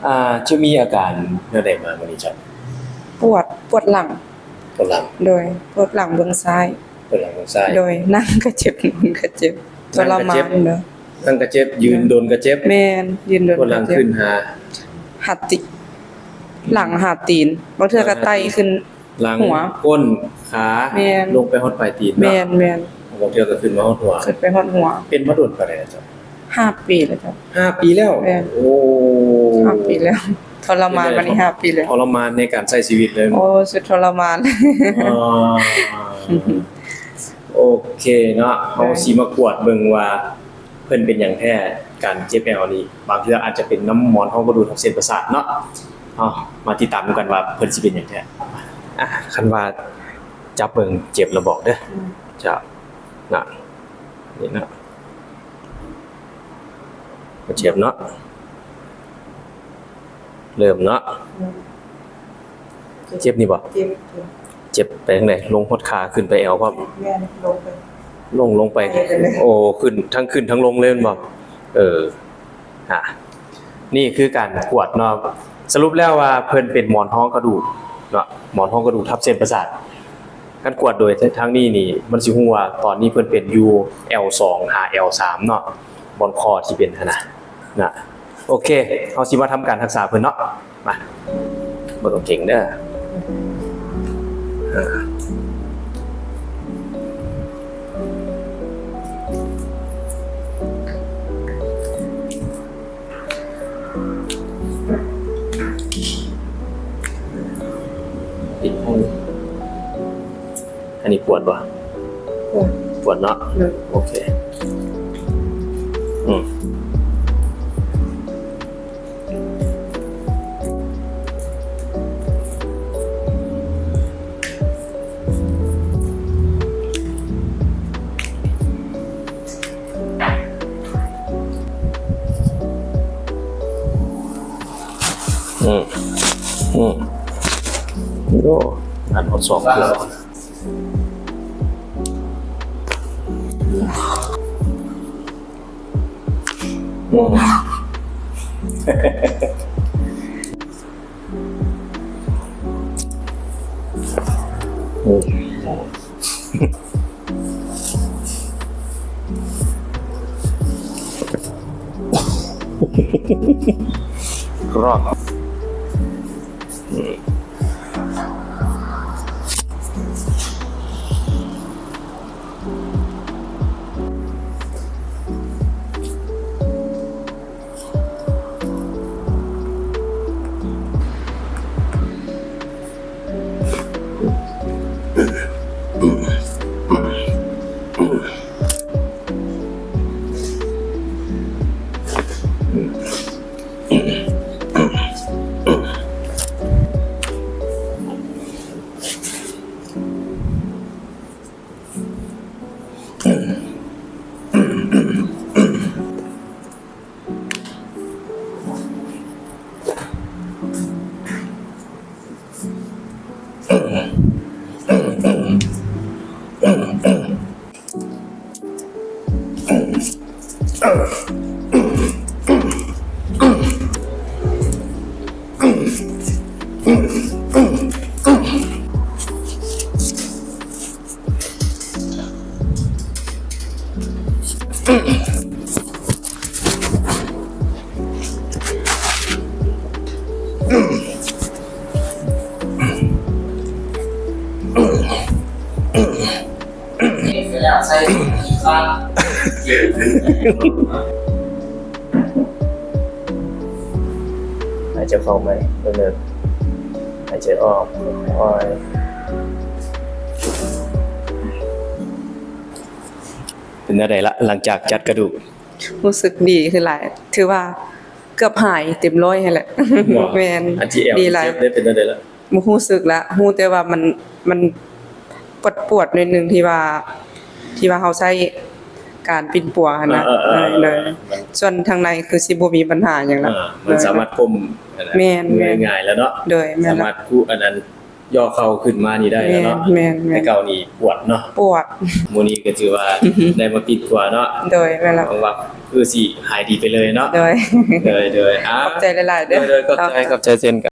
ອ່າ ຈະມີອາການແນວໃດມາມື້ນີ້ເຈົ້າ? ປວດ ປວດຫຼັງ ປວດຫຼັງ ໂດຍ ປວດຫຼັງເບື້ອງຊ້າຍ ປວດຫຼັງເບື້ອງຊ້າຍ ໂດຍ ນັ່ງກະເຈັບ ນອນກະເຈັບ ທໍລະມານເດີ ນັ່ງກະເຈັບ ຢືນດົນກະເຈັບ ແມ່ນ ຢືນດົນ ປວດຫຼັງຂຶ້ນຫາ ຫາຕີນ ຫຼັງຫາຕີນ ບາງເທື່ອກະໄຕ່ຂຶ້ນ ຫຼັງ ຫົວ ກົ້ນ ຂາ ແມ່ນ ລົງໄປຮອດປາຍຕີນເນາະ ແມ່ນໆ ບາງເທື່ອກະຂຶ້ນມາຮອດຫົວ ຂຶ້ນໄປຮອດຫົວ ເປັນມາດົນປານໃດລະເຈົ້າ? ຫ້າປີແລ້ວເຈົ້າ ຫ້າປີແລ້ວ ແມ່ນ ໂອ້ ຫ້າປີແລ້ວ ທໍລະມານມານີ້ຫ້າປີແລ້ວ ທໍລະມານໃນການໃຊ້ຊີວິດເລີຍ ໂອ້ ສຸດທໍລະມານ ອໍ ໂອເຄເນາະ ເຮົາຊິມາກວດເບິ່ງວ່າ ເພິ່ນເປັນຫຍັງແທ້ ການເຈັບແອວນີ້ ບາງເທື່ອອາດຈະເປັນນຳໝອນຮອງກະດູກທັບເສັ້ນປະສາດເນາະ ເຮົາມາຕິດຕາມນຳກັນວ່າເພິ່ນຊິເປັນຫຍັງແທ້ ອ່າ ຄັນວ່າຈັບເບິ່ງເຈັບລະບອກເດີ ອືມ ເຈົ້າ ນະ ນີ້ນະ ບໍ່ເຈັບເນາະ ເລີ່ມເນາະ ອືມ ເຈັບນີ້ບໍ່? ເຈັບ ເຈັບ ເຈັບໄປທາງໃດ? ລົງຮອດຂາ ຂຶ້ນໄປແອວພ້ອມ? ແມ່ນ ລົງໄປ ລົງ ລົງໄປ ໄປເລີຍ ໂອ້ ຂຶ້ນ ທັງຂຶ້ນທັງລົງເລີຍແມ່ນບໍ່? ເອີ ອ່າ ນີ້ຄືການກວດເນາະ ສະຫຼຸບແລ້ວວ່າເພິ່ນເປັນໝອນຮອງກະດູກເນາະ ໝອນຮອງກະດູກທັບເສັ້ນປະສາດ ການກວດໂດຍທາງນີ້ນີ້ ມັນຊິຮູ້ວ່າຕອນນີ້ເພິ່ນເປັນຢູ່ແອວສອງຫາແອວສາມເນາະ ບ່ອນຂໍ້ທີ່ເປັນຫັ້ນນະ ນະ ໂອເຄ ເຮົາຊິມາທຳການຮັກສາເພິ່ນເນາະ ມາ ເບິ່ງເກັ່ງເດີ ປິດຫ້ອງ ອັນນີ້ປວດບໍ່? ປວດ ປວດເນາະ ໂດຍ ໂອເຄ ອືມ ອືມ ອືມ ໂອ້ ອັນເອົາສອງເທື່ອ ອືມ ໂອ້ ກຣອບ ອືມ. ຫາຍໃຈເຂົ້າໃໝ່ ເລິກໆ ຫາຍໃຈອອກຄ່ອຍໆ ເປັນແນວໃດລະ ຫຼັງຈາກຈັດກະດູກ? ຮູ້ສຶກດີຂຶ້ນຫຼາຍ ຖືວ່າເກືອບຫາຍເຕັມຮ້ອຍຫັ້ນແຫຼະ ແມ່ນ ອັນທີ່ແອວ ດີຫຼາຍ ເຈັບໄດ້ເປັນແນວໃດລະ? ບໍ່ຮູ້ສຶກລະ ຮູ້ແຕ່ວ່າມັນ ມັນປວດໆໜ້ອຍໜຶ່ງ ທີ່ວ່າ ທີ່ວ່າເຮົາໃຊ້ການປິ່ນປົວຫັ້ນນະ ເອີໆໆ ໂດຍ ມັນ ສ່ວນທາງໃນຄືຊິບໍ່ມີບັນຫາຫຍັງລະ ເອີ ມັນສາມາດກົ້ມ ແມ່ນໆ ງ່າຍໆແລ້ວເນາະ ໂດຍ ແມ່ນລະ ສາມາດກຸ ອັນນັ້ນ ຍໍເຂົ່າຂຶ້ນມານີ້ໄດ້ແລ້ວເນາະ. ແມ່ນໆໆ ແຕ່ເກົ່ານີ້ປວດເນາະ. ປວດ. ມື້ນີ້ກໍຖືວ່າໄດ້ມາປິ່ນປົວເນາະ. ໂດຍ ແມ່ນແລ້ວ. ຫວັງວ່າຄືຊິຫາຍດີໄປເລີຍເນາະ. ໂດຍ ໂດຍໆ ອ່າ ຂອບໃຈຫຼາຍໆເດີ. ໂດຍໆ ຂອບໃຈ ຂອບໃຈເຊັ່ນກັນ.